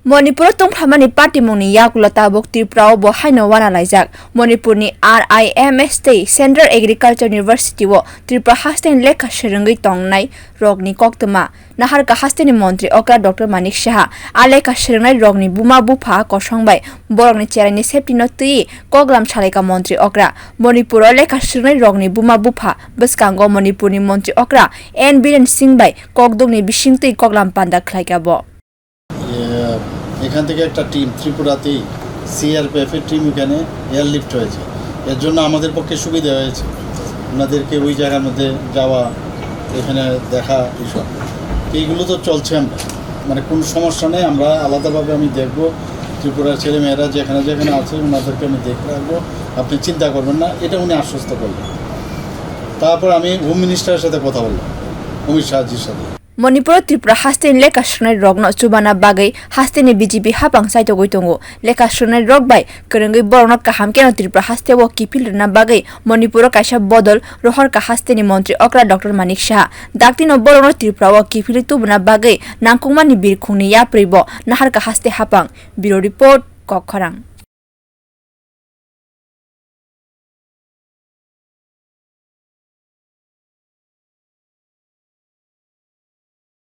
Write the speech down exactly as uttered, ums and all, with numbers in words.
Manipuro tongphlamani patimungni yagulo tabuk Tripura o bo haino wana laijak. Manipurni R I M S tei Central Agriculture University o Tripura hasteni lekha swrwngwi tongnai rokni koktwma Naharkha hasteni montri okra Doctor Manik Saha a lekha swrwngnai rokni buma bupha kosong bai borokni cheraini safety no twi koklam salaikha montri okra. Manipuro lekha swrwngnai rokni buma bupha bwskango Manipurni montri okra N Biren Singh bai kokdokni bisingtwi koklam panda khlaikha bo. এ, এখান থেকে একটা টিম ত্রিপুরাতেই সিআরপিএফ এর টিম এখানে এয়ারলিফট হয়েছে। এর জন্য আমাদের পক্ষে সুবিধা হয়েছে, ওনাদেরকে ওই জায়গার মধ্যে যাওয়া, এখানে দেখা, এইসব। এইগুলো তো চলছে। আমরা, মানে, কোনো সমস্যা নেই। আমরা আলাদাভাবে আমি দেখব, ত্রিপুরার ছেলেমেয়েরা যেখানে যেখানে আছে ওনাদেরকে আমি দেখে রাখবো। আপনি চিন্তা করবেন না, এটা উনি আশ্বস্ত করলেন। তারপর আমি হোম মিনিস্টারের সাথে কথা বললাম, অমিত শাহজির সাথে। Manipuro Tripura hasteni lekha swrwngnai rokno chubana bagwi hasteni B J P hapang chaitogwi tongo. Lekha swrwngnai rok bai kwrwngwi borokno kaham kheno Tripura hasteo kiphil rwna bagwi Manipuro kaisa bodol rohorkha hasteni montri okra Doctor Manik Saha. Daktino borokno Tripura o kiphilwi tubuna bagwi nangkukmani birkhungni yapri bo naharkha haste hapang. Bureau Report, Kokkhorang.